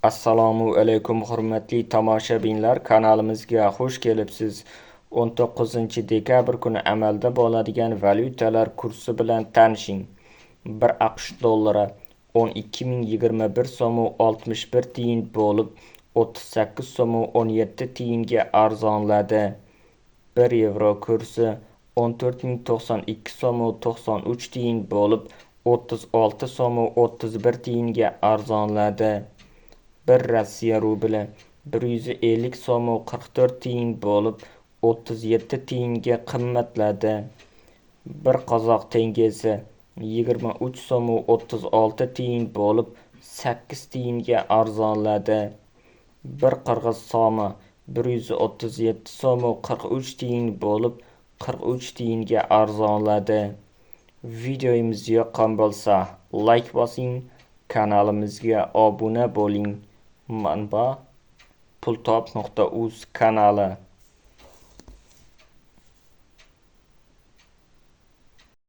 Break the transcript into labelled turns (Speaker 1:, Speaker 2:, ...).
Speaker 1: Assalomu alaykum, hurmatli tomoshabinlar, kanalimizga xush kelibsiz. 19 dekabr kuni amalda bo'ladigan valyutalar kursi bilan tanishing. 1 AQSh dollari 12 021 so'm 61 tiyin bo'lib, 38 so'm 17 tiyinga arzonladi. 1 yevro kursi 14 092 so'm 93 tiyin bo'lib, 36 so'm 31 tiyinga arzonladi. 1 Rossiya rubli 150 so'm 44 tiyin bo'lib, 37 tiyinga qimmatladi. 1 qozoq tengesi 23 so'm 36 tiyin bo'lib, 8 tiyinga arzonladi. 1 qirg'iz so'mi 137 so'm 43 tiyin bo'lib, 43 tiyinga arzonladi. Videomiz yoqqan bo'lsa, like bosing, kanalimizga obuna bo'ling. Manba: pultop.uz kanali.